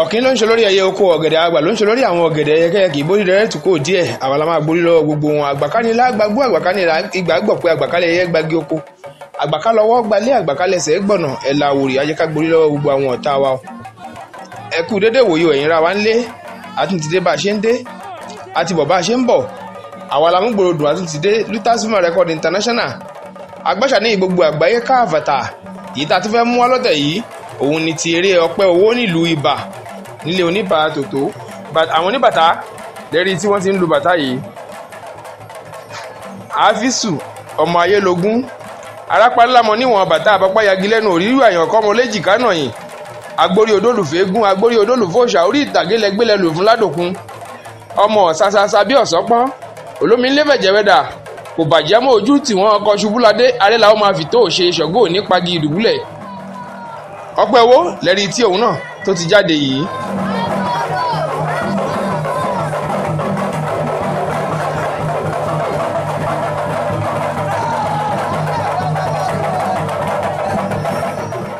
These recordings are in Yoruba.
Ọ̀kín ló ń ṣe lórí ẹyẹ oko, ọ̀gẹ̀dẹ̀ àgbà ló ń ṣe lórí àwọn ọ̀gẹ̀dẹ̀ ẹyẹkẹ́yẹ kì í bórí rẹ̀ tù kó díẹ̀. Àwa la máa gborí lọ́wọ́ gbogbo wọn. Àgbàkánilá gbàgbó, àgbàkánilá ìgbàgbọ́ pé àgbàkálẹ̀ ẹyẹ gbagi oko, àgbàkálọ́wọ́ gbalẹ̀, àgbàkálẹ̀sẹ̀ gbọ̀nà ẹ̀là àwòrì. Ajẹ́ká gborí lọ́wọ́ gbogbo àwọn ọ̀tá wa. Ẹ kú dédé wòye ẹ̀yin ra wa ń lé. Àtúntìdé bá a ṣe ń dé, àti bọ̀ bá a ṣe ń bọ̀. Àwa la mú gbòòrò dùn. Àtúntìdé Luther Record International, agbáṣà ní gbogbo àgbáyé káàfàtà. Èyí tá a tún fẹ́ mú wá lọ́tẹ̀ yìí òun ni ti eré ọpẹ́ owó nílùú Ibà, nílé oníbà tòtó. Àwọn oníbàtà lẹ́rí tí wọ́n ti ń lu bàtà yìí. Àfísù ọmọ ayélogún arápálámọ níwọ̀n bàtà àbápá yagi lẹ́nu òrírù àyànkọ́ ọmọ léjìká náà yìí. Agbórí odólùfẹ́ gún, agbórí odólùfẹ́ òòṣà, orí ìtàgé lẹgbẹ́lẹ́ lò fún ládòkun. Ọmọ ṣaṣaṣa bí ọ̀sọ́pọ́n olómi ńlẹ́fẹ̀jẹ̀wẹ̀dà kò bàjẹ́ mọ́ ojú tí wọ́n ọkọ̀ ṣubúladé arẹ́là ó máa fi tó ṣe ṣọ̀gó nípagi ìdùbúlẹ̀. Ọpẹ́ owó lẹ́rí tí òun náà tó ti jáde yìí.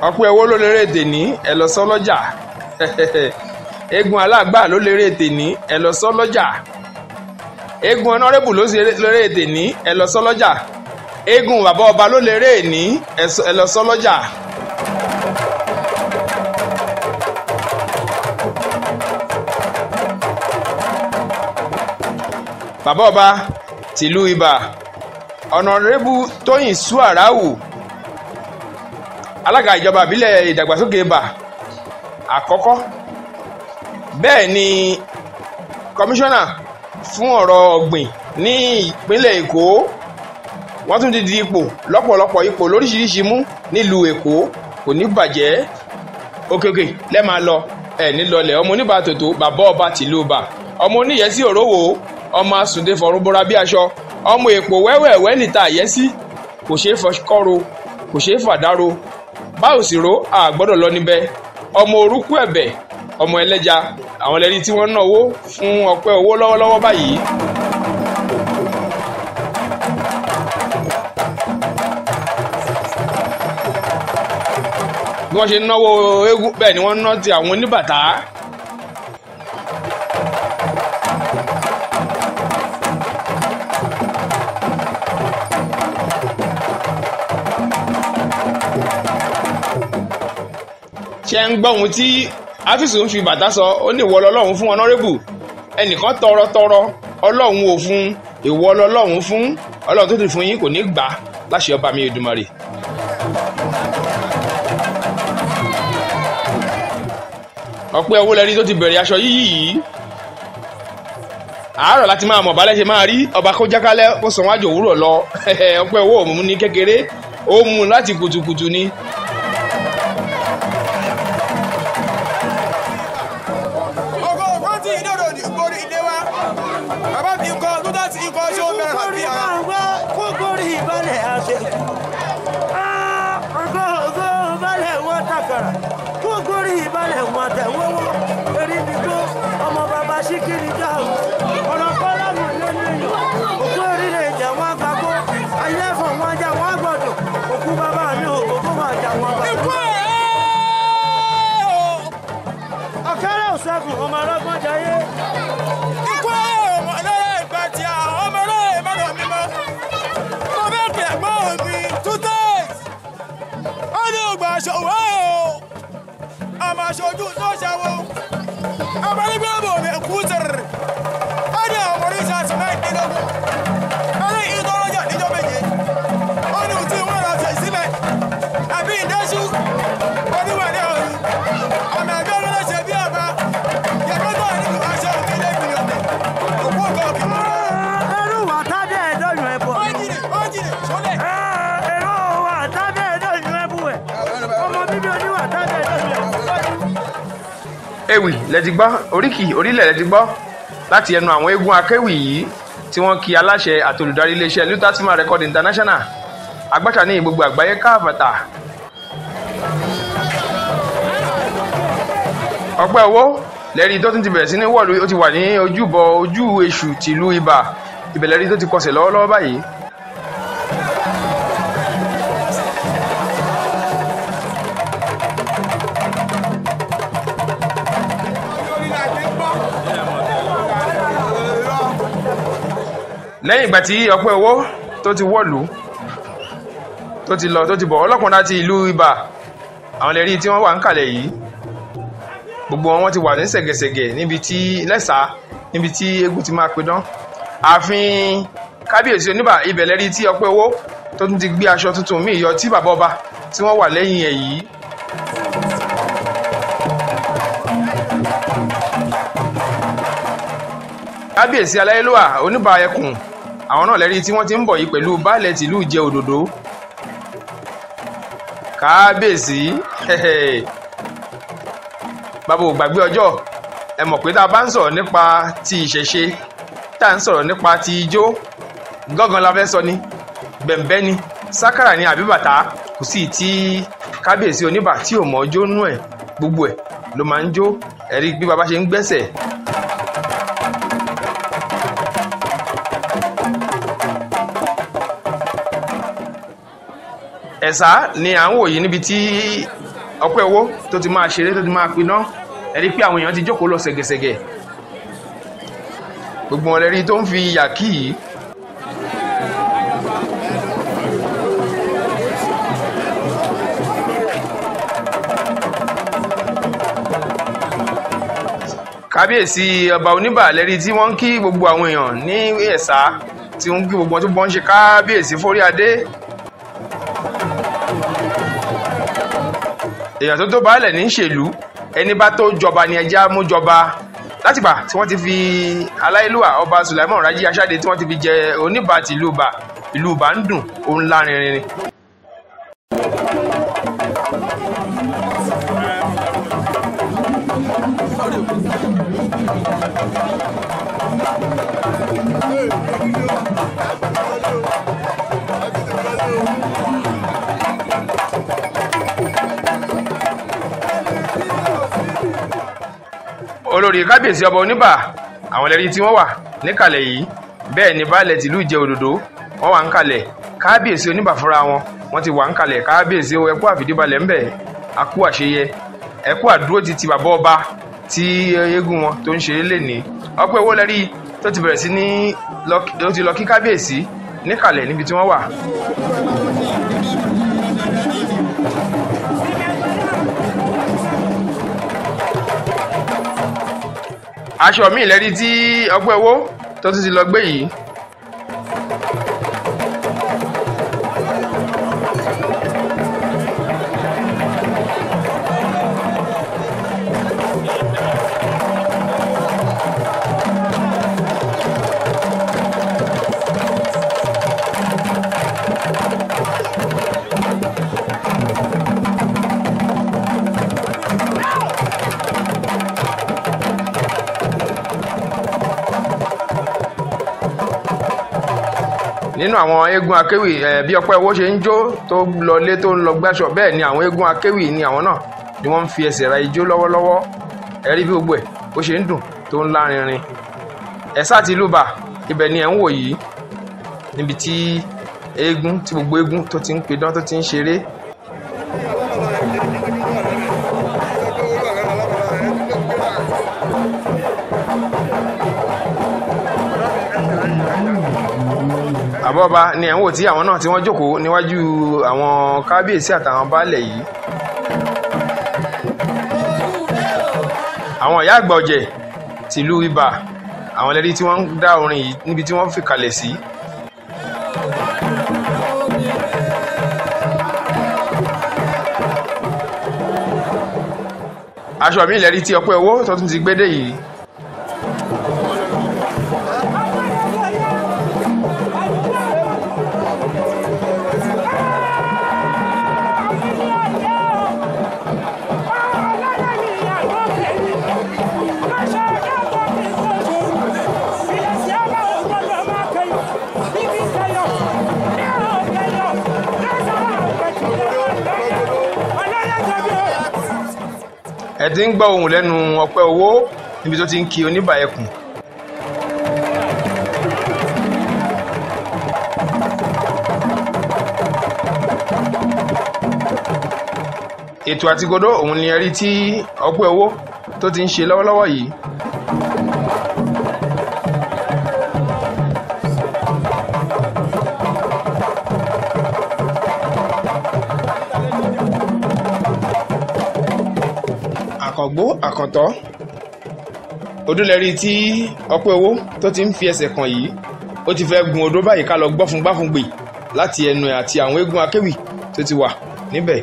Ọpẹ́ owó ló lérè tèní, ẹ lọ sọ lọ́jà. Eégún aláàgbà ló lérè tèní, ẹ lọ sọ lọ́jà. Eégún ọ̀nàrẹ́bù ló lérè tèní, ẹ lọ sọ lọ́jà. Eégún bàbá ọba ló lérè ní, ẹ lọ sọ lọ́jà. Bàbá ọba tìlú Ibà, ọ̀nàrẹ́bù Tóyìn Suaráwù, alága ìjọba ìbílẹ̀ ìdàgbàsókè Ibà àkọ́kọ́, bẹ́ẹ̀ ni kọmíṣánná fún ọ̀rọ̀ ọ̀gbìn ní ìpínlẹ̀ Èkó. Wọ́n tún ti di ipò lọ́pọ̀lọpọ̀ ipò lóríṣiríṣi mú nílùú Èkó. Kò ní bàjẹ́, òkèòkè lẹ́ẹ̀ máa lọ, ẹ̀ nílọlẹ̀. Ọmọ oníbà tòtò, bàbá ọba tìlú Ibà, ọmọ oníyẹsí òrówó, ọmọ asùndé fọ̀rún bora bí aṣọ, ọmọ èpò wẹ́wẹ́wẹ́ níta àyẹ́sí, kò ṣeé fọkọ́ro, kò ṣeé fàdárò, báwo sì ro a gbọ́dọ̀ lọ níbẹ̀. Ọmọ orúkú ẹ̀bẹ̀, ọmọ ẹlẹ́ja. Àwọn ẹlẹ́rìí tí wọ́n ń náwó fún ọpẹ́ owó lọ́wọ́lọ́wọ́ báyìí. Bí wọ́n ṣe ń náwó eégún bẹ́ẹ̀ ni wọ́n ń ná ti àwọn oníbàtà. Ṣe ń gbọ́ ohun tí áfíìsì ń fi bàtà sọ? Ó ní ìwọ lọ́lọ́run fún ọ̀nàrẹ́bù, ẹnìkan tọrọtọrọ ọlọ́run ò fún, ìwọ lọ́lọ́run fún, ọlọ́run tó ti fún yín kò ní gbà láṣẹ ọba mi Èdùmàrè. Ọpẹ́ owó lẹ́rí tó ti bẹ̀rẹ̀ aṣọ yíyí yìí. Àárọ̀ láti máa mọ̀ bálẹ̀ ṣe máa rí ọba kó jákálẹ̀ kó sàn wájú òwúrọ̀ lọ. Ọpẹ́ owó òun ní kékeré, ó mú un láti kùtùkùtù ni. Ọmọ ọlọ́gbọ́n jayé. Ikú ọmọ ọlọ́rẹ́ ìgbà tí a ọmọ ọlọ́rẹ́ ìmọ̀ràn mímọ́. Mo fẹ́ pè ẹ̀gbọ́n mi 2 days. Ó ní ògbà ṣòwò o. Àmọ́ aṣojú tó ṣàwọ̀. Ọmọ nígbà bò mí kú tẹ̀rẹ̀. Ó ní àwọn oríṣi àti mẹ́ẹ̀ẹ́dínlógún. Ó ní ìtọ́rọ̀jà níjọ́ méje. Ó ní òtí ìwé ìrọ̀sẹ̀ sílẹ̀. Àbí ìdẹ́sù. Oníwà ní ọ̀run. Ọmọ ẹgbẹ́ ló ṣe bí ọba. Ewì lẹ ti gbọ́, oríkì orílẹ̀ lẹ ti gbọ́ láti ẹnu àwọn eégún akéwì yìí tí wọ́n kí aláṣẹ àti olùdarí iléeṣẹ́ Luther Record International, agbáṣà ní gbogbo àgbáyé káàbàtà. Ọpẹ́ owó lẹ́rí tó tún ti bẹ̀rẹ̀ sí ní wọ̀lú, ó ti wà ní ojúbọ ojú èṣù tìlú Ibà, ibẹ̀ lẹ́rí tó ti kọsẹ̀ lọ́wọ́lọ́wọ́ báyìí. Lẹ́yìn ìgbà tí ọpẹ́ owó tó ti wọ̀lú tó ti lọ tó ti bọ̀, ọlọ́kùnrin láti ìlú Ibà àwọn lè rí tí wọ́n wà ń kalẹ̀ yìí. Gbogbo wọn ti wà ní ṣẹ̀gẹ̀ṣẹ̀gẹ̀ níbi tí lẹ́sàá níbi tí eégún ti máa pidán. Ààfin kábíyèsí oníbà ibẹ̀ lẹ́rí tí ọpẹ́ owó tó tún ti gbé aṣọ tuntun míì yọ tí bàbá ọba tí wọ́n wà lẹ́yìn ẹ̀ yìí. Kábíyèsí aláyélúwà oníbà ẹkùn àwọn náà lẹ́rí tí wọ́n ti ń bọ̀ yìí pẹ̀lú baálẹ̀ tìlú Ìjẹ Òdòdó. Kábíyèsí bàbá ò gbàgbé ọjọ́. Ẹ mọ̀ pé tá a bá ń sọ̀rọ̀ nípa ti ìṣẹ̀ṣe, tá a ń sọ̀rọ̀ nípa ti ijó, gángan la fẹ́ sọ ni, bẹ̀m̀bẹ́ ni, sákàrà ni àbí bàtà, kò sí tí kábíyèsí oníbà tí ò mọ̀ jó nú ẹ̀, gbogbo ẹ̀ ló máa ń jó. Ẹ̀rí bí bàbá ṣe ń gbẹ́sẹ̀. Ẹ̀sà ni à ń wò yìí níbi tí ọpẹ́ owó tó ti máa ṣeré tó ti máa piná. Ẹ̀rí pé àwọn èèyàn ti jókòó lọ ṣẹ̀gẹ̀ṣẹ̀gẹ̀, gbogbo wọn lẹ́rí tó ń fi yàkí yìí. Kábíyèsí ọba oníbà lẹ́rí tí wọ́n ń kí gbogbo àwọn èèyàn ní ẹ̀sà, tí wọ́n ń kí gbogbo wọn tó bọ́ ń ṣe kábíyèsí fórí adé. Èèyàn tó tó baálẹ̀ ní ṣèlú, ẹni bá tó jọba ni ẹja mú jọba. Látìgbà tí wọ́n ti fi aláìlúwà ọba Sulaimon Raji Aṣáde tí wọ́n ti fi jẹ oníbà tìlú Ìbà, ìlú Ìbà ń dùn òun lárinrin. Olórí kábíyèsí ọba oníbà àwọn ẹlẹ́rìí tí wọ́n wà níkàlẹ̀ yìí, bẹ́ẹ̀ ni baálẹ̀ tìlú Ìjẹ Òdòdó wọ́n wà níkàlẹ̀. Kábíyèsí oníbà fúnra wọn wọ́n ti wà níkàlẹ̀. Kábíyèsí o, ẹkú àfìdíbalẹ̀ ńbẹ̀, akú àṣeyẹ, ẹkú àdúró ti ti bàbá ọba tí eégún wọn tó ń ṣeré lẹ́ni. Ọpẹ́ owó lẹ́rí tó ti bẹ̀rẹ̀ sí ní ló ti lọ kí kábíyèsí níkàlẹ̀ níbi tí wọ́n wà. Aṣọ mi lẹ́rí tí ọpẹ́ owó tó tún ti lọ gbé yìí. Nínú àwọn eégún akéwì bí ọpẹ́ owó ṣe ń jó tó lọlé tó ń lọ gbáṣọ, bẹ́ẹ̀ ni àwọn eégún akéwì ni àwọn náà ni wọ́n ń fi ẹsẹ̀ ra ijó lọ́wọ́lọ́wọ́. Ẹ rí bí gbogbo ẹ̀ bó ṣe ń dùn tó ń lárinrin. Ẹ̀sà ti ìlú Ìbà ibẹ̀ ni ẹ̀ ń wò yìí níbi tí eégún tí gbogbo eégún tó ti ń pidán tó ti ń ṣeré. Àbọ̀bá ni ẹ̀ ń wò tí àwọn náà tí wọ́n jókòó níwájú àwọn kábíyèsí àtàwọn baálẹ̀ yìí. Àwọn ìyá àgbà ọ̀jẹ̀ tìlú Ibà àwọn ẹlẹ́rìí tí wọ́n ń dá orin yìí níbi tí wọ́n fi kalẹ̀ sí. Aṣọ mi lẹ́rìí tí ọpẹ́ owó tó tún ti gbé dé yìí. Ẹ ti ń gbọ́ ohùn lẹ́nu ọpẹ́ owó níbi tó ti ń kí oníbà ẹkùn. Ètò àtigodó òun ni ẹ rí tí ọpẹ́ owó tó ti ń ṣe lọ́wọ́lọ́wọ́ yìí. Àkàngbó Àkàntọ́ odúlẹ̀rí tí ọpẹ́ owó tó ti ń fi ẹsẹ̀ kàn yìí ó ti fẹ́ gun odó báyìí ká lọ gbọ́fun gbáfun gbè láti ẹnu ẹ̀ àti àwọn eégún akéwì tó ti wà níbẹ̀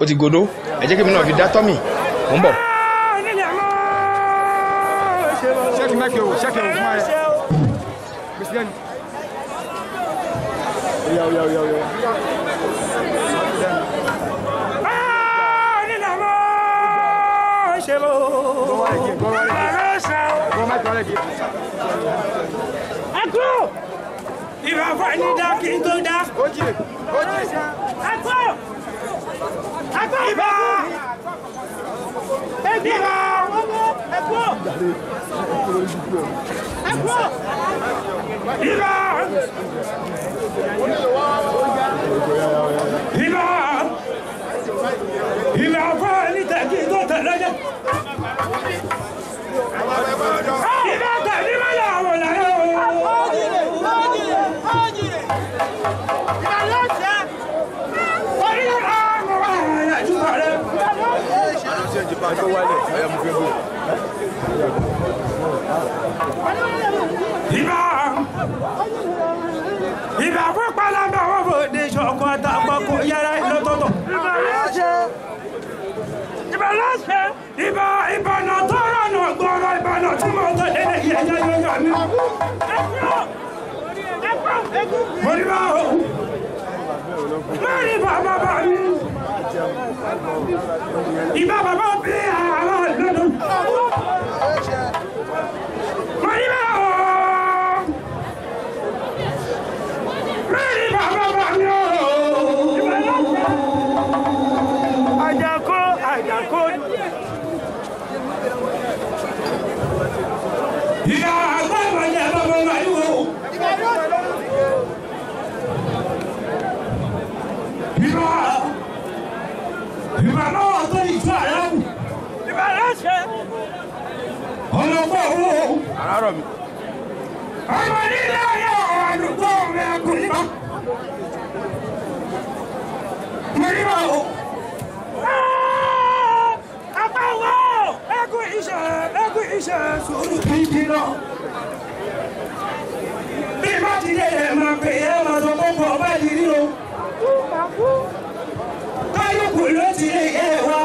ó ti godó ẹ jẹ́ kí èmi náà fi dá tọ́mì mò ń bọ̀. Ṣẹ́kì mẹ́kì o, ṣẹ́kì o fún ẹ. President. Oya oya oya oya. Ẹkú! Ìbàfọ̀ ní dá kí n tó dá. Ẹkú! Ẹkú ìbá! Ẹbí! Ẹkú! Ẹkú! Ìbá! Ìbá! Ìbàfọ̀ ní tẹ̀ kí n tó tẹ̀ lọ́jọ́. Ìbá tẹ̀ ní má yà wọ̀ láyé o. Ìbà ìbà fún pálábà wọn bò dé ṣọ̀kan àtàkùn kò yára lọ́tọ̀ọ̀tọ̀. Ìbà lọ́sẹ̀ ìbà lọ́sẹ̀ ìbà ìbànà tó rọ̀nà gbọ́rọ̀ ìbànà tí mo tọ̀ lẹ́lẹ̀ yẹ yẹ yẹ yẹ mi. Mo ní bá o mo ní bàbá bá mi ìbá bàbá bí àwọn lọ́dún. Mo ní bá o mo ní bàbá bá mi o. Àjàkó àjàkó. Ìyá àgbà ìbàjẹ́ bàbá màlúù. Ìbà ìbà náà tó ìtú àrẹ́kù. Ìbà láṣẹ. Ọlọ́pàá owó. Àràárọ̀ mi. Ọmọ nílé ayé ọ̀rọ̀ àdúgbò rẹ̀ kò ní bá. Mo ní bá o. Apá wo? Ẹkún iṣẹ́ ẹkún iṣẹ́ sùúrù bíbí náà. Bí má ti dé ẹ̀ máa pè é máa sọ pé kò bá yìí rí o. Kálukú ló ti lé ẹ wá.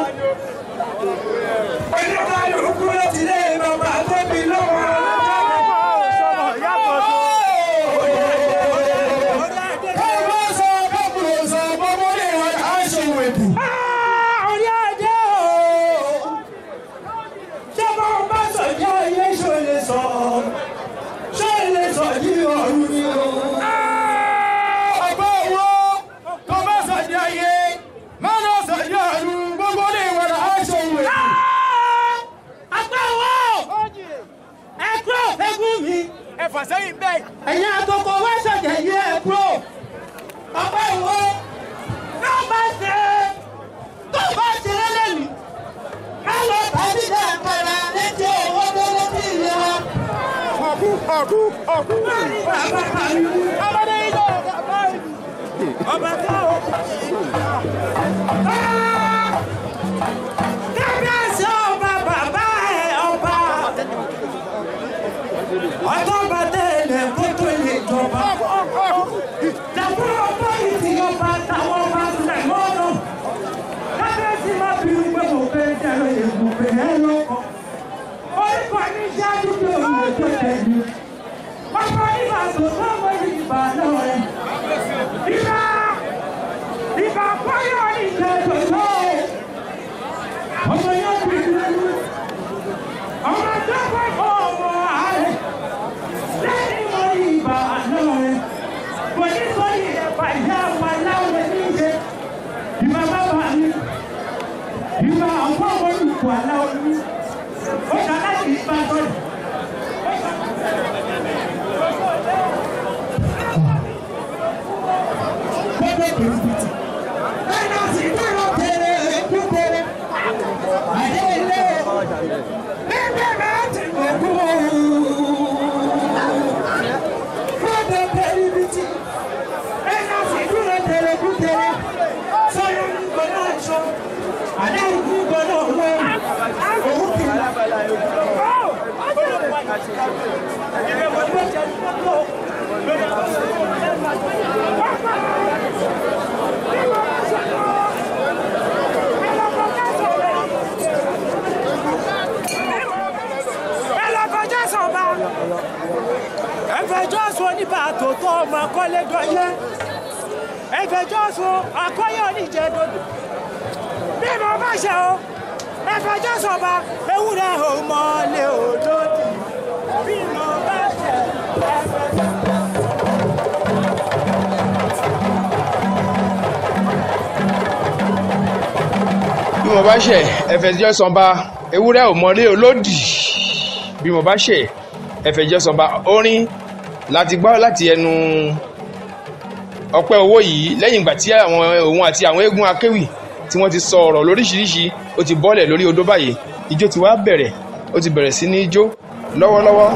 Oníkálukú ló ti lé bàbá tó bí lọ́wọ́. Orí adé o. Ṣé bá wọn bá sọ jẹ́ ayé ṣó lè sọ? Ṣó lè sọ yí ọ̀run ni o? Ọgbọ́n owó tó bá sọ̀dí ayé, má lọ sọ̀dí ọ̀run, gbogbo lè wọ̀rọ̀ aṣọ ìwé. Àpáwọ̀! Ẹ kúrò fẹ́gùn mi. Ẹ fà sẹ́yìn bẹ́ẹ̀. Ẹ̀yin àtọkọ wá ṣọ̀jẹ̀ yí ẹ kúrò. Ọ̀pá ìwọ tó bá ṣe tó bá ṣe lẹ́lẹ́mì. Má lọ tàbí dá àkàrà létí owó tó létí ìyá wa. Ọ̀kú ọ̀kú ọ̀kú. Bàbá mi. Ọmọdé yìí lọ bàbá mi. Ọba tó o. Kábíyèsí ọba bàbá ẹ̀ ọba. Ọtọ́ba tẹ̀lé kó tó lè jọba. Dàbúrò bọ́ọ̀lì tí ọba táwọn ọba sílẹ̀ mọ́nà. Kábíyèsí má bí wípé mo fẹ́ jẹ́rọ ègùnfẹ́ ẹ lọ́kọ̀. Orúkọ ní ṣáájú pé òun lè tó tẹ̀lé. Ọkọ nígbà tó sọ́wọ́ ìgbà náà rẹ̀. Ìgbà ìgbà kọ́yọ̀ ní ìjẹ́jọ́ tó. Ọmọ yóò fi ìlú. Ọmọ tó kọ́ ọmọ ààrẹ. Lẹ́yìn mọ ìgbà náà rẹ̀. Kò ní sọ ìyẹ̀pà ìyá wa láwọn níṣe. Ìgbà bàbá mi. Ìgbà ọ̀pọ̀ olùkọ́ aláwọ̀ mi. Ó ṣe aláìsí ìgbà tọ́jú. Ẹfẹjọ́ sùn oníbàtò tó ọmọ akọ́lé dọ́yé. Ẹfẹjọ́ sùn akọ́yé oníjẹ̀dọ̀dọ̀. Bí mo bá ṣe o, ẹfẹjọ́ sùn ọba ewúrẹ́ ò mọ̀lẹ́ òdòdì. Bí mo bá ṣe ẹfẹjọ́. Bí mo bá ṣe ẹfẹjọ́ sanba ewúrẹ́ ò mọ̀lé olódì. Bí mo bá ṣe ẹfẹjọ́ sanba, orin láti gbọ́ láti ẹnu Ọpẹ́ Owó yìí lẹ́yìn ìgbà tí àwọn òun àti àwọn eégún akéwì tí wọ́n ti sọ ọ̀rọ̀ lóríṣiríṣi, ó ti bọ́lẹ̀ lórí odó báyìí. Ijó ti wá bẹ̀rẹ̀, ó ti bẹ̀rẹ̀ sí ní jó lọ́wọ́lọ́wọ́.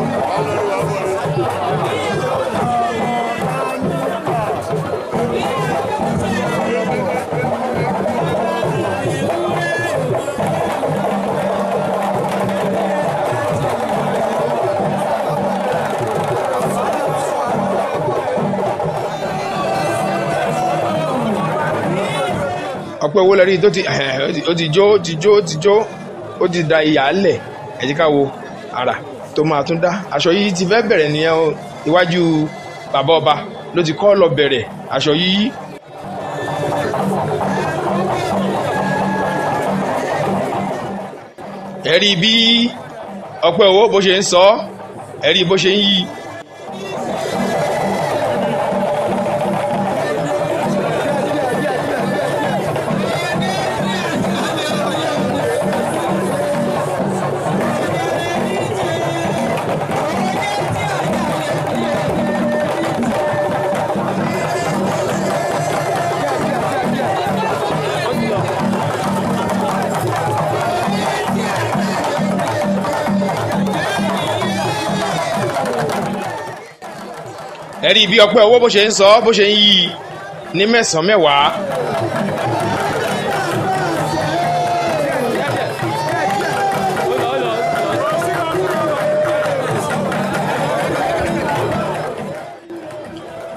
Ọpẹ́ Owó lẹ́rí tó ti ó ti jó, ó ti jó, ó ti jó, ó ti da ìyà lẹ̀. Ẹ jẹ́ ká wo àrà tó máa tún dá. Aṣọ yíyí ti fẹ́ bẹ̀rẹ̀ nìyẹn o. Iwájú bàbá ọba ló ti kọ́ lọ bẹ̀rẹ̀ aṣọ yíyí. Ẹ rí bí Ọpẹ́ Owó bó ṣe ń sọ, ẹ rí bó ṣe ń yí. Ẹ rí bí Ọpẹ́ Owó bó ṣe ń sọ, bó ṣe ń yí ní mẹ́sàn-án mẹ́wàá.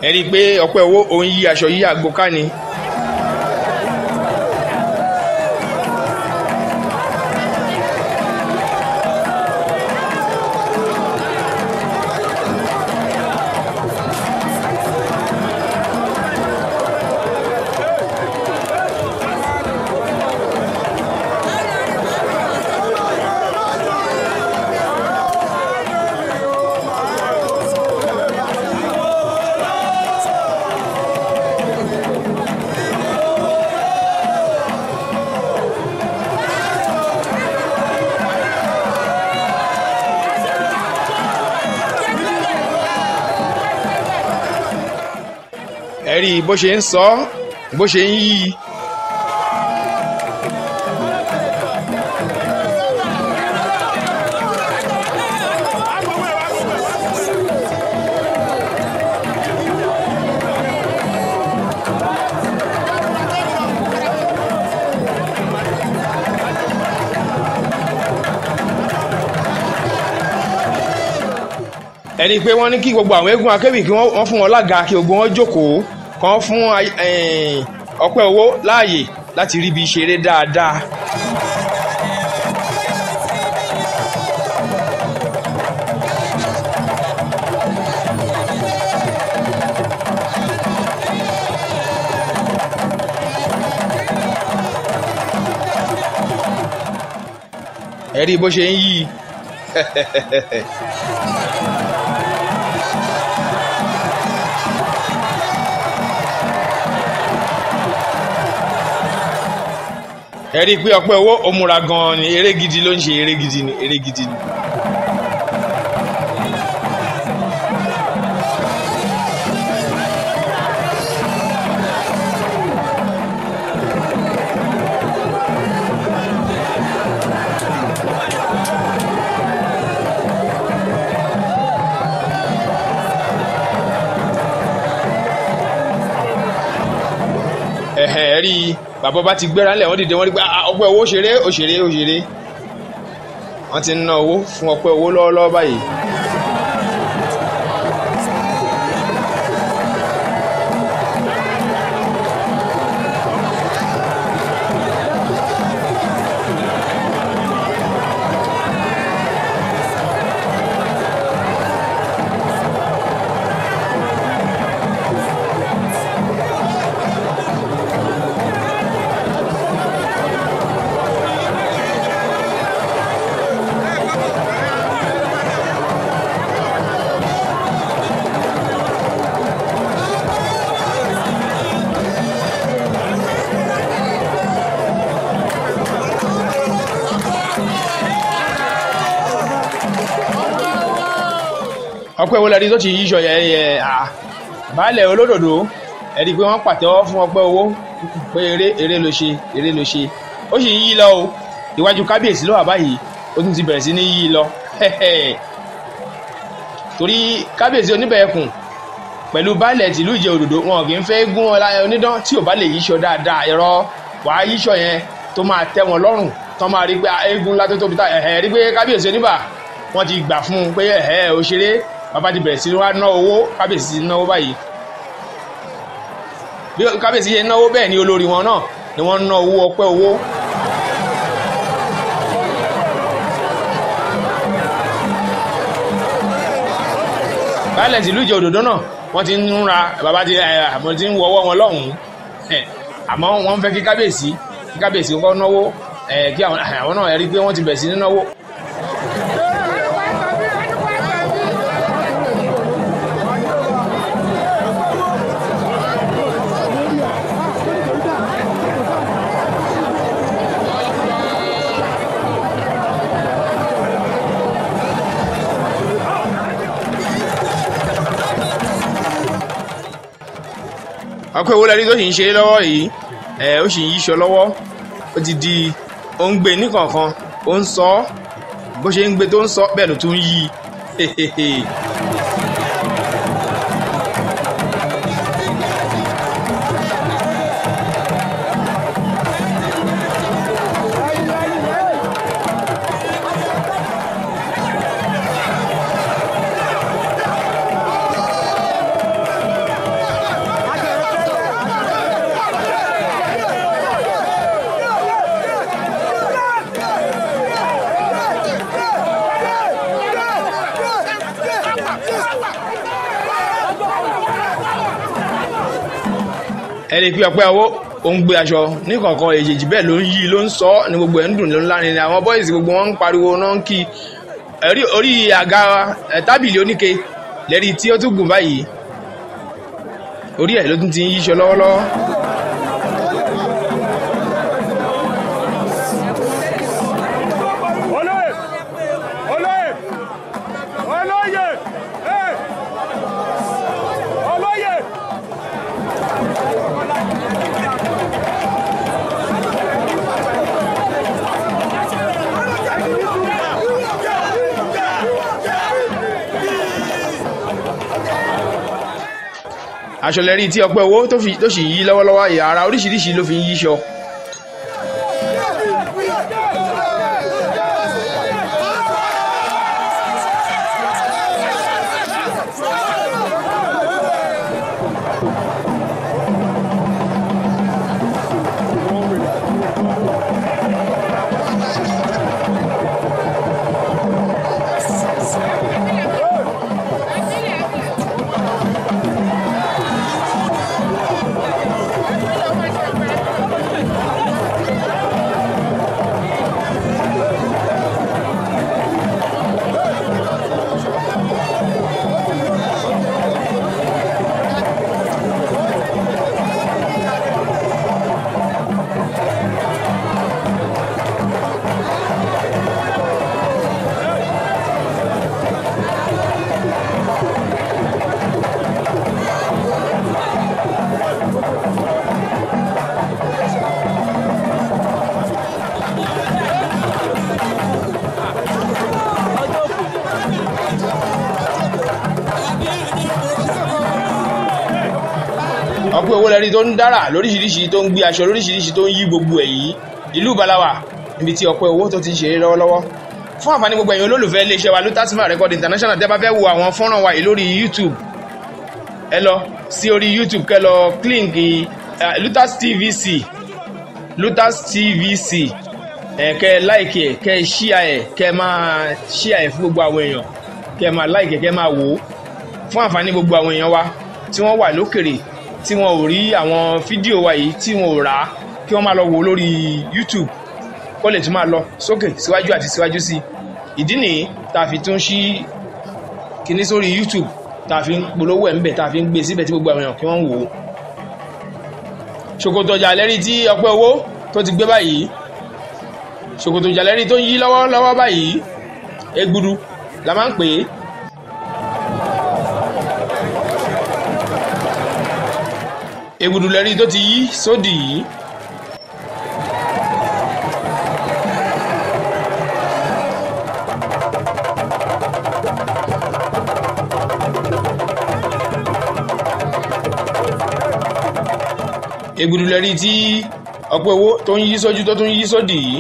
Ẹ rí i pé Ọpẹ́ Owó òun yí aṣọ yí àgbo ká ni. Ẹ rí bó ṣe ń sọ, bó ṣe ń yí. Ẹni pé wọ́n ní kí gbogbo àwọn eégún akéwì kí wọ́n fún wọn lága, kí gbogbo wọn jókòó, kàn fún Ọpẹ́ Owó láàyè láti rí ibi ṣeré dáadáa. Ẹ rí bó ṣe ń yí. Ẹ rí i pé Ọpẹ́ Owó ó múra gan-an ni, eré gidi ló ń ṣe, eré gidi ni, eré gidi ni. Ẹ̀hẹ̀, ẹ rí i bàbá ọba ti gbéra ńlẹ̀, wọ́n dìde, wọ́n rí pé Ọpẹ́ Owó ṣeré, ó ṣeré, ó ṣeré. Wọ́n ti ń ná owó fún Ọpẹ́ Owó lọ́wọ́lọ́wọ́ báyìí. Ọpẹ́ owó lẹ́rí tó ti yíṣọ yẹ baálẹ̀ olódòdó ẹ̀rí pé wọ́n pàtẹ́wọ́ fún ọpẹ́ owó pé eré ló ṣe, eré ló ṣe. Ó sì ń yí lọ o, iwájú kábíyèsí ló wà báyìí, ó tún ti bẹ̀rẹ̀ sí ní yí lọ. Torí kábíyèsí oníbẹ̀ẹ̀kùn pẹ̀lú baálẹ̀ tìlú Ìjẹ̀ Òdòdó wọn kì í fẹ́ gún onídán tí ò bá lè yíṣọ dáadáa. Ẹ̀rọ wàá yíṣọ yẹn tó máa tẹ́ wọn lọ́rùn, tó máa rí pé eégún ńlá tó tóbi tá ẹ̀hẹ́ rí pé kábíyèsí oníbà wọ́n ti gbà fún un pé ẹ̀hẹ́ òṣèré bàbá ti bẹ̀rẹ̀ sí wá ná owó. Kábíyèsí ti náwó báyìí, bí kábíyèsí ṣe náwó bẹ́ẹ̀ ni olórí wọn náà ni wọ́n ná owó ọpẹ́ owó. Baálẹ̀ tìlú Ìjẹ̀ Òdòdó náà wọ́n ti ń ra bàbá ti àmọ́ ti ń wọ́wọ́ wọn lọ́hùn-ún, àmọ́ wọ́n ń fẹ́ kí kábíyèsí kọ́ náwó, kí àwọn náà rí pé wọ́n ti bẹ̀rẹ̀ sí ní náwó. Ọpẹ́ owó lẹ́rí tó sì ń ṣe lọ́wọ́ yìí, ó sì ń yíṣọ lọ́wọ́, ó ti di ó ń gbé níkọ̀ọ̀kan, ó ń sọ bó ṣe ń gbé tó ń sọ bẹ́ẹ̀ ló tún ń yí. Ẹni pé ọpẹ́ owó ó ń gbé aṣọ níkọ̀ọ̀kan èjèèjì bẹ́ẹ̀ ló ń yí ló ń sọ ní gbogbo ẹ̀ ń dùn ló ń lárin ni àwọn bọ́ìsì gbogbo wọn ń pariwo náà ń kí orí àga tábìlì oníke lẹ́rí tí ó tún gùn báyìí, orí ẹ̀ ló tún ti ń yíṣọ lọ́wọ́lọ́wọ́. Aṣọ lẹ́rí tí ọpẹ́ owó tó sì yí lọ́wọ́lọ́wọ́, ara oríṣiríṣi ló fi ń yíṣọ. Ọpẹ́ owó lẹ́rí tó ń dára lóríṣiríṣi, tó ń gbé aṣọ lóríṣiríṣi, tó ń yí gbogbo ẹ̀ yìí. Ìlú Balawa níbi tí ọpẹ́ owó tó ti ń ṣeré lọ́wọ́lọ́wọ́. Fún àǹfààní gbogbo ẹ̀yin olólùfẹ́ iléeṣẹ́ wa Lutasima Record International, tẹ́ bá fẹ́ wo àwọn fọ́nrán wa yìí lórí YouTube, ẹ lọ sí orí YouTube kẹ́ lọ click Lutas TVC, Lutas TVC, ẹ kẹ́ like ẹ, kẹ́ share ẹ, kẹ́ máa share ẹ fún gbogbo àwọn èèyàn, kẹ́ máa like ẹ, kẹ́ máa wò ó. Fún àǹfààní gbogbo àwọn èèyàn wa tí wọ́n wà lókèrè tí wọn ò rí àwọn fídíò wa yìí, tí wọn ò rà á, kí wọ́n máa lọ wò lórí YouTube kó lè tún máa lọ sókè síwájú àti síwájú sí i. Ìdí nìyí tá a fi tún ṣí kíní sórí YouTube, tá a fi ń polówó ẹ̀ ń bẹ̀, tá a fi ń gbé síbẹ̀ tí gbogbo àwọn èèyàn kí wọ́n ń wò ó. Ṣòkòtò jàlẹ́rí tí ọpẹ́ owó tó ti gbé báyìí, ṣòkòtò jàlẹ́rí tó ń yí lọ́wọ́lọ́wọ́ báyìí, egbudu la máa ń pè é. Ègùdù lẹ́rí tó ti yí sódì yìí. Ègùdù lẹ́rí tí ọ̀pọ̀ owó tó ń yí sójú tó tún yí sódì yìí.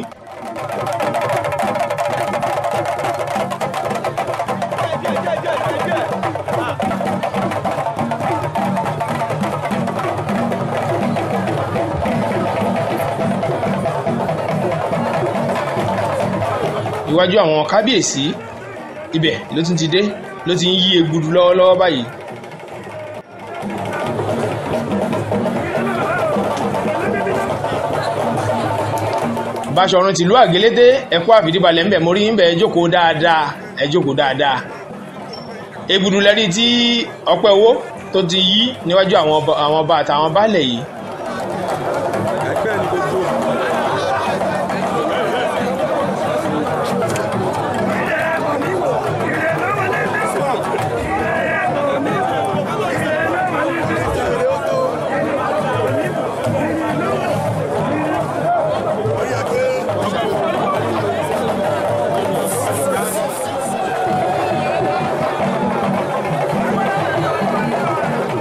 Iwájú àwọn kábíyèsí ibẹ̀ ló tún ti dé, ló ti ń yí Ègùdù lọ́wọ́lọ́wọ́ báyìí. Báṣọ̀run tìlú Àgélété, ẹ̀kú àfìdíbalẹ̀ ńbẹ̀, mórí ńbẹ̀, ẹ jókòó dáadáa, ẹ jókòó dáadáa. Ègùdù lẹ́rí tí ọpẹ́ owó tó ti yí níwájú àwọn ọba àtàwọn baálẹ̀ yìí.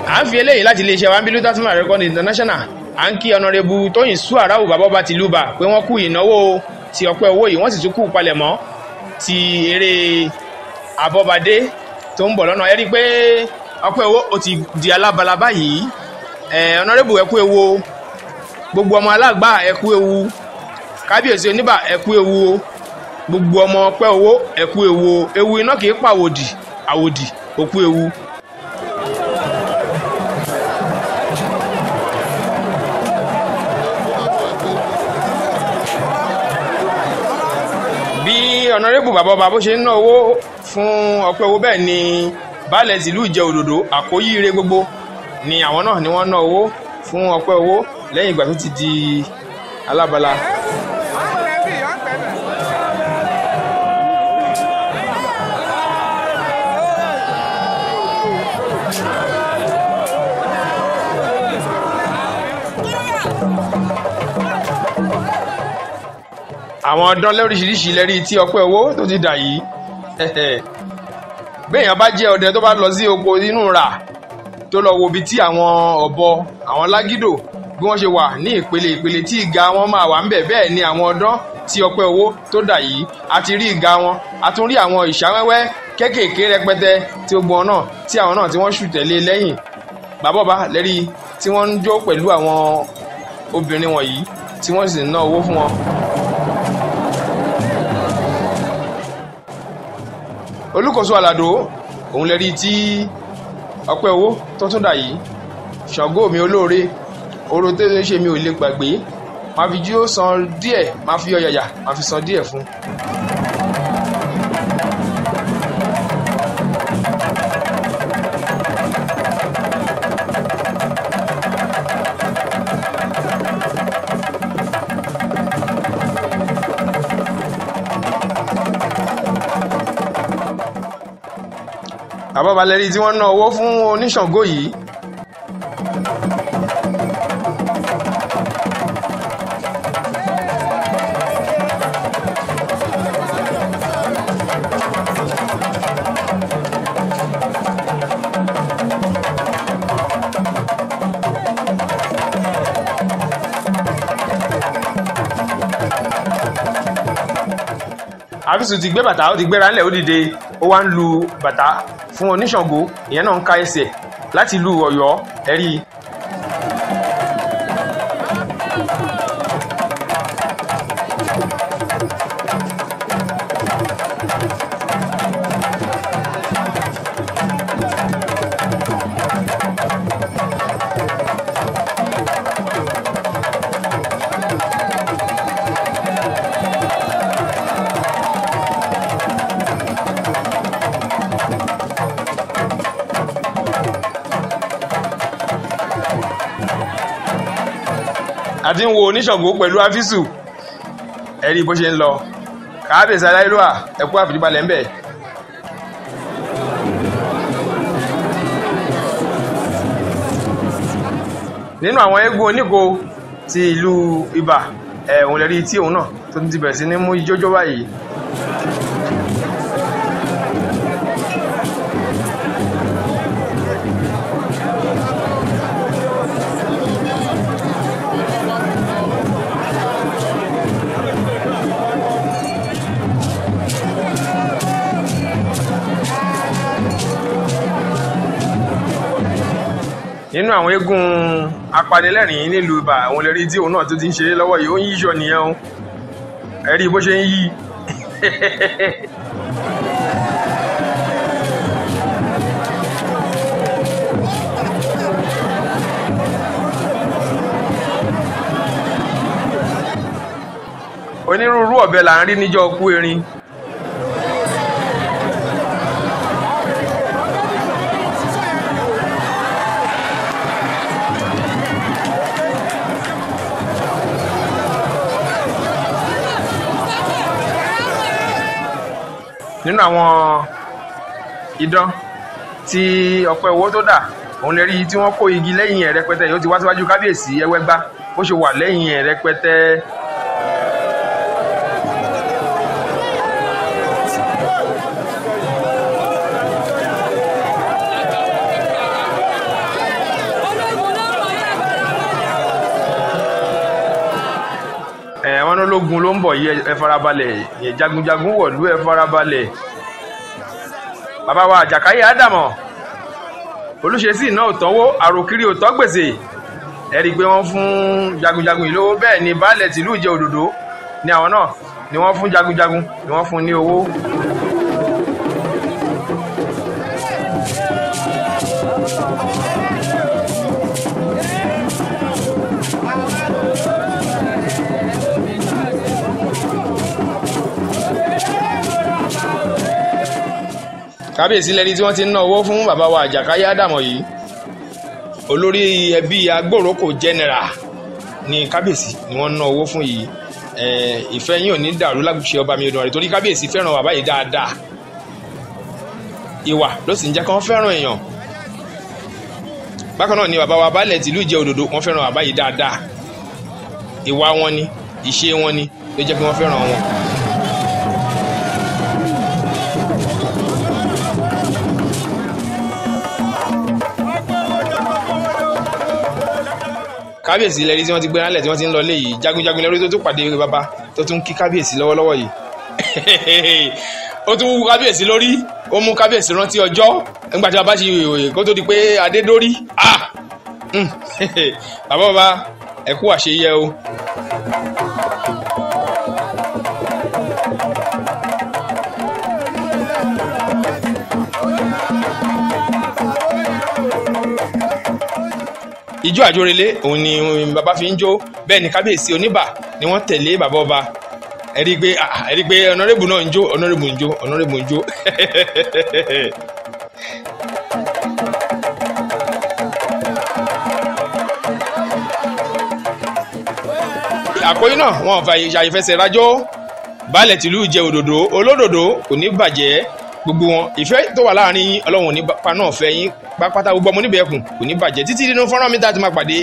À ń fi eléyìí láti iléeṣẹ́ wa ń bí Luther Record International. À ń kí ọ̀nàrẹ́bù Tóyìn Suarau bàbá tìlú bà pé wọ́n kú ìnáwó ti ọpẹ́ owó yìí, wọ́n sì tún kú palẹ̀mọ́ ti eré Abọ́badé tó ń bọ̀ lọ́nà. Ẹ rí i pé ọpẹ́ owó ó ti di alábala báyìí. Ọ̀nàrẹ́bù ẹ kú ewu, gbogbo ọmọ alágbà ẹ kú ewu, kábíyèsí oníbà ẹ kú ewu o, gbogbo ọmọ ọpẹ́ owó ẹ kú ewu o, ewu iná kì í pa àwòdì, àwòdì ó kú ewu. Ọ̀nàrẹ́bù bàbá ọba bó ṣe ń ná owó fún ọpẹ́ owó, bẹ́ẹ̀ ni baálẹ̀ tìlú Ìjẹ Òdòdó àkóyíire gbogbo ni àwọn náà ni wọ́n ná owó fún ọpẹ́ owó lẹ́yìn ìgbà tó ti di alábala. Àwọn ọdán lóríṣiríṣi lẹ́rí tí ọpẹ́ owó tó ti dà yìí. Béèyàn bá jẹ́ ọdẹ tó bá lọ sí oko inú rà tó lọ wo ibi tí àwọn ọ̀bọ àwọn lágídò bí wọ́n ṣe wà ní ìpele ìpele tí ìga wọn máa wà ńbẹ̀, bẹ́ẹ̀ ni àwọn ọdán tí ọpẹ́ owó tó dà yìí a ti rí ìga wọn, a tún rí àwọn ìṣàwẹ́wẹ́ kéékèèké rẹpẹtẹ tí ó gbọ́n náà tí àwọn náà tí wọ́n ṣù tẹ̀lé lẹ́yìn. Bàbá ọba lẹ́rí tí wọ́n ń jó pẹ̀lú àwọn obìnrin wọ̀nyí tí wọ́n sì ń ná owó fún wọn. Olúkòso Àlàdó òun lè rí tí ọpẹ́ owó tó tún dà yìí. Ṣàngó mi olóore, oró tó ṣe mi ò lè gbàgbé, máa fi jí ó san díẹ̀, máa fi ọ̀yàyà máa fi san díẹ̀ fún. Bàbá balẹ̀rí tí wọ́n ná owó fún oníṣàngó yìí. Àfísù ti gbé bàtà, ó ti gbéra ńlẹ̀, ó dìde, ó wá ń lu bàtà fún oníṣàngó, ìyẹn náà ń ka ẹsẹ̀ láti ìlú Ọ̀yọ́ ẹ̀rí. Àti ń wo oníṣàngó pẹ̀lú àfísù, ẹ̀rí bó ṣe ń lọ. Kábíyèsí aláìlúwà ẹ̀kú àfìdíbalẹ̀ ńbẹ̀. Nínú àwọn eégún oníko ti ìlú Ibà, òun lè rí tí òun náà tó ti bẹ̀rẹ̀ sí ní mú ijójó báyìí. Nínú àwọn eégún apanilẹ́rìn nílùú Ibà, àwọn lè rí tí òun náà tó ti ń ṣeré lọ́wọ́ yìí. Ó ń yíṣọ nìyẹn o, ẹ rí bó ṣe ń yí. Onírúurú ọ̀bẹ là ń rí níjọ́ kú erin. Nínú àwọn idán tí ọpẹ́ owó tó dà, òun lè rí tí wọ́n kó igi lẹ́yìn ẹ̀ rẹpẹtẹ. Yóò ti wá síwájú kábíyèsí ẹwẹ́gbá bó ṣe wà lẹ́yìn ẹ̀ rẹpẹtẹ. Wọ́n lógun ló ń bọ̀ yìí, ẹ farabalẹ̀, jagunjagun wọ̀lú, ẹ farabalẹ̀. Bàbá wa Àjàkáyé Ádámọ̀ Olúṣesí náà ò tọ́wọ́, àròkiri ò tọ́ gbèsè. Ẹ rí i pé wọ́n fún jagunjagun yìí lówó. Bẹ́ẹ̀ ni baálẹ̀ tìlú Ìjẹ Òdòdó ni àwọn náà ni wọ́n fún jagunjagun, ni wọ́n fún ní owó. Kábíyèsí lẹ́ni tí wọ́n ti ń ná owó fún bàbá wa Àjàkáyé Ádámọ̀ yìí. Olórí ẹbí Agbóròkò general ni kábíyèsí ni wọ́n ná owó fún yìí. Ìfẹ́ yín ò ní dàrú lágbèsè ọba mi Èdùmàrè, torí kábíyèsí fẹ́ràn bàbá yìí dáadáa. Ìwà ló sì ń jẹ́ kí wọ́n fẹ́ràn èèyàn. Bákan náà ni bàbá wa baálẹ̀ tìlú Ìjẹ Òdòdó, wọ́n fẹ́ràn bàbá yìí dáadáa. Ìwà wọn ni, ìṣe wọn ni ló jẹ́ kí wọ́n fẹ́ràn wọn. Kábíyèsí lẹ́rí tí wọ́n ti gbé ránlẹ̀ tí wọ́n ti ń lọ lé yìí. Jagunjagun lẹ́rí tó tún pàdé bàbá tó tún kí kábíyèsí lọ́wọ́lọ́wọ́ yìí. Ó tún wú kábíyèsí lórí, ó mú kábíyèsí rántí ọjọ́ nígbà tí bàbá ṣe ìwòye kó tó di pé adé dórí. Bàbá bàbá ẹ kú àṣeyẹ o. Ijó àjórelé òun ni bàbá fi ń jó. Bẹ́ẹ̀ ni kábíyèsí oníbà ni wọ́n tẹ̀lé bàbá ọba. Ẹ rí i pé ọ̀nàrẹ́bù náà ń jó, ọ̀nàrẹ́bù ń jó, ọ̀nàrẹ́bù ń jó. Àkóyí náà wọn ò ṣàìfẹsẹ̀ rájọ́. Baálẹ̀ tìlú Ìjẹ Òdòdó olódòdó kò ní bàjẹ́. Gbogbo wọn ìfẹ́ tó wà láàrin yín, Ọlọ́run ò ní pa náà fẹ́ yín pápátá. Gbogbo ọmọ oníbẹ̀ ẹkùn kò ní bàjẹ́. Títí nínú fọ́nrán mi tá a ti máa pàdé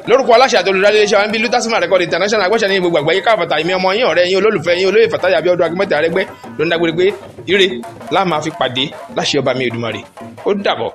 lórúkọ aláṣẹ àti olùdarí iléeṣẹ́ wa ń bí Lutasima Record International agbọ́sẹ̀ ní gbogbo àgbáyé káfàtà. Ìmí ọmọ yín, ọ̀rẹ́ yín, olólùfẹ́ yín, olóyè Fàtáyà Abíọ́dún Agbẹ́mọ̀tẹ̀ Arẹ́gbẹ́ ló ń dágbére pé ire la máa fi pàdé láṣẹ ọba mi Èdùmàrè. Ó dàbọ̀.